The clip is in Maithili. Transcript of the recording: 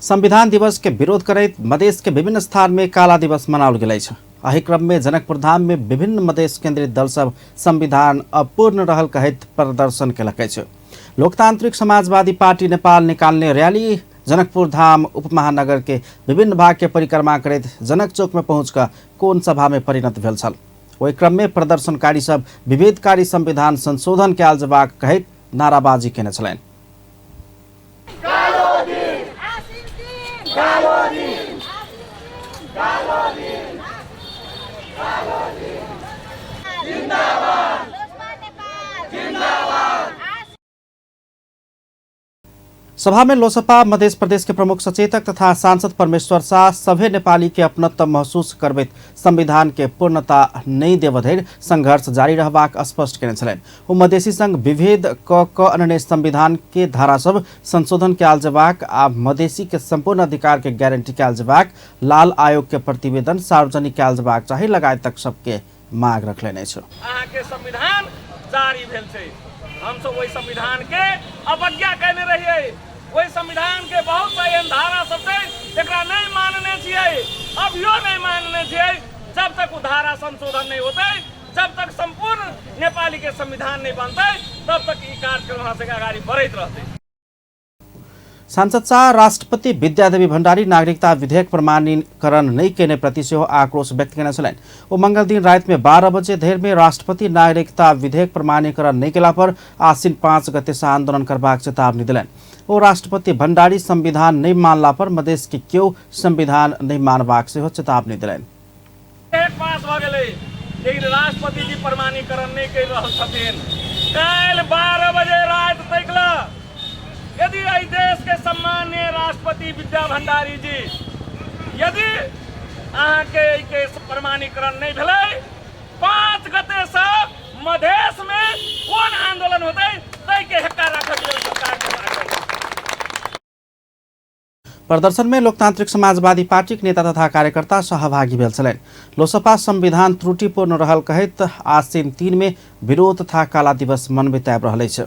संविधान दिवस के विरोध करैत मधेश के विभिन्न स्थान में काला दिवस मनाओल गेल अछि। एहि क्रम में जनकपुर धाम में विभिन्न मधेश केंद्रित दल सब संविधान अपूर्ण रहल कहैत प्रदर्शन केलक अछि। लोकतांत्रिक समाजवादी पार्टी नेपाल निकालने रैली जनकपुर धाम उपमहानगर के विभिन्न भाग के परिक्रमा करैत जनक चौक में पहुँच कऽ कोन सभा में परिणत भेल छल। ओहि क्रम में प्रदर्शनकारी सब विभेदकारी संविधान संशोधन कयल जेबाक कहैत नाराबाजी केने छलनि। सभा में लोसपा मध्य प्रदेश के प्रमुख सचेतक तथा सांसद परमेश्वर शाह सभे नेपाली के अपनत्व महसूस करबैत संविधान के पूर्णता नहि देबऽ धरि संघर्ष जारी रहबाक स्पष्ट केने छलनि। ओ मधेसी संग विभेद क क अनने संविधान के धारा सब संशोधन कयल जेबाक आ मधेसी के संपूर्ण अधिकार के गारंटी कयल जेबाक, लाल आयोग के प्रतिवेदन सार्वजनिक कयल जेबाक चाही लगायतक सबके माग रखलनि अछि। अहाँके संविधान जारी भेल छै, हमसब ओहि संविधान के अवज्ञा कयने रहियै। ओहि संविधान के बहुत सा एहन धारा सब छै जकरा नहि मानने छियै, अभियो नहि मानने छियै। जब तक ओ धारा संशोधन नहि होतै, जब तक संपूर्ण नेपाली के संविधान नहीं बनतै, तब तक ई कार्यक्रम हमरा सबके अगाडि बढ़ैत रहतै। सांसद शाह राष्ट्रपति विद्यादेवी भण्डारी नागरिकता विधेयक प्रमाणीकरण नहि केने प्रति सेहो आक्रोश व्यक्त केने छलनि। ओ मंगल दिन राति में 12 बजे धरि में राष्ट्रपति नागरिकता विधेयक प्रमाणीकरण नहि केला पर आश्विन 5 गते से आंदोलन करबाक चेतावनी देलनि। ओ राष्ट्रपति भण्डारी संविधान नहि मानला पर मधेश के केओ संविधान नहि मानबाक सेहो चेतावनी देलनि। विधेयक पास भऽ गेलै, लेकिन राष्ट्रपति जी प्रमाणीकरण नहि करि रहल छथिन। काल्हि 12 बजे राति तक यदि एहि देश के सम्माननीय राष्ट्रपति विद्या भंडारी जी यदि अहाँके एहिके प्रमाणीकरण नहि भेलै, 5 गते से मधेश में कोन आंदोलन होतै ताहिके हेक्का राखक लेल सरकार के मांग। प्रदर्शन में लोकतांत्रिक समाजवादी पार्टीक नेता तथा कार्यकर्ता सहभागी भेल छलनि। लोसपा संविधान त्रुटिपूर्ण रहल कहैत आश्विन 3 में विरोध तथा काला दिवस मनबैत आबि रहल अछि।